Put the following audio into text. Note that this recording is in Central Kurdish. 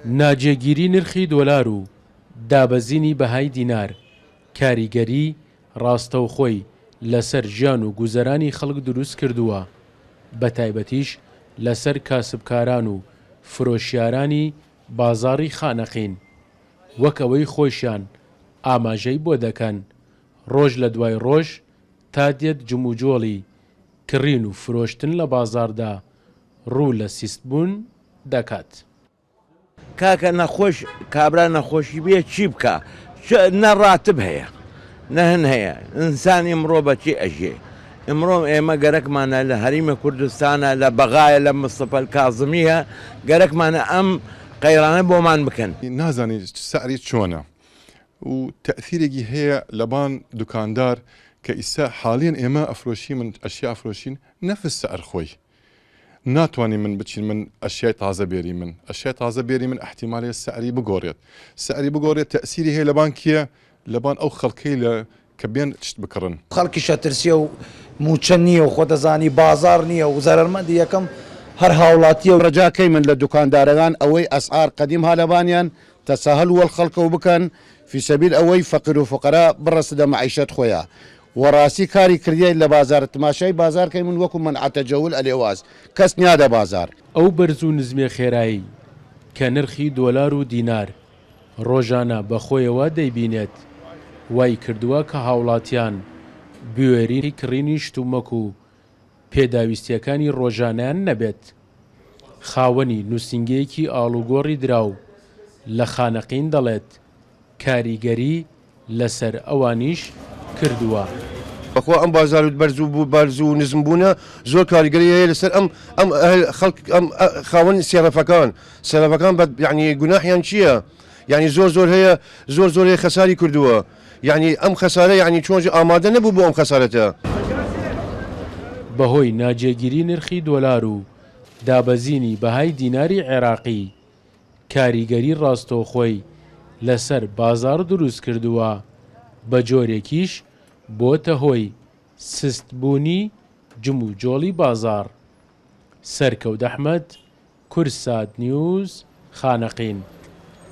ناجێگیری نرخی دۆلار و دابەزینی بەهای دینار کاریگەری ڕاستەوخۆی لەسەر ژیان و گوزەرانی خەڵک دروست کردووە، بەتایبەتیش لەسەر کاسبکاران و فرۆشیارانی بازاڕی خانەقین، وەک ئەوەی خۆیشیان ئاماژەی بۆ دەکەن، ڕۆژ لە دوای ڕۆژ تا دێت جموجۆڵی کڕین و فرۆشتن لە بازاڕدا ڕوو لە سیستبوون دەکات. کاکە نەخۆش کابرا نەخۆشی بێ چی بکا چ نە ڕاتب هەیە نە هن هەیە ئینسان ئیمڕۆ بە چی ئەژێ ئیمڕۆ ئێمە گەرەکمانە لە هەریمە کوردستانە لە بەغایە لە مستەفا الکازمیە گەرەکمانە ئەم قەیرانە بۆمان بکەن. نازانی سعری چۆنە و تەئسیرێکی هەیە لەبان دوکاندار کە ئیسە حالیەن ئێمە ئەفرۆشیمن ئەشیا ئەفرۆشین نەفس سعر خۆی ناتوانی من بچین من ئەشیای تازە بێری من ئەشیای تازە بێری من ئەحتیمالێ سعری بگۆڕێت سعری بگۆڕێت تەئسیری هەیە لەبان کێ لەبان ئەو خەڵکەی لە کە بێن شت بکڕن. خەڵکیش ئەترسێ و مووچە نییە و خۆ دەزانی بازاڕ نییە و زەرەرمەندی یەکەم هەر هاوڵاتییە. ڕەجا کەیمن لە دوکاندارەگان ئەوەی ئەسعار قەدیم ها لەبانیان تەساهل وەل خەڵکەو بکەن فی سەبیل ئەوەی فەقیر و فوقەرا بڕەسدە مەعیشەت خوەیا وە ڕاسی کاری کردیای لە بازار تماشای بازار کەیمن وەکو مەنع تەجەول ئەلێواس کەس نیادە بازار. ئەو بەرز و نزمیە خێرایەی کە نرخی دۆلار و دینار ڕۆژانە بە خۆیەوە دەیبینێت، وای کردووە کە هاوڵاتیان بوێری کڕینی شتومەک و پێداویستییەکانی ڕۆژانەیان نەبێت. خاوەنی نووسینگەیەکی ئاڵوگۆڕی دراو لە خانەقین دەڵێت، کاریگەری لەسەر ئەوانیش کردووە. بەخوا ئەم بازار بەرز و بەرز و نزم بوونە زۆر کاریگەری هەیە لەسەر ئەم ئەم خەڵک ئەم خاوەن سێڕەفەکان سەرەفەکان بە یعنی گوناحیان چییە یعنی زۆر زۆر هەیە زۆر زۆر هەیە خەساری کردووە یعنی ئەم خەسارە یعنی چۆن ئامادە نەبوو بۆ ئەم خەسارەتە. بەهۆی ناجێگیری نرخی دۆلار و دابەزینی بەهای دیناری عێراقی، کاریگەری ڕاستەوخۆی لەسەر بازاڕ دروستکردووە، بەجۆرێکیش بۆتە هۆی سستبوونی جموجۆڵی بازاڕ. سەرکەوت ئەحمەد، کوردسات نیوز، خانەقین.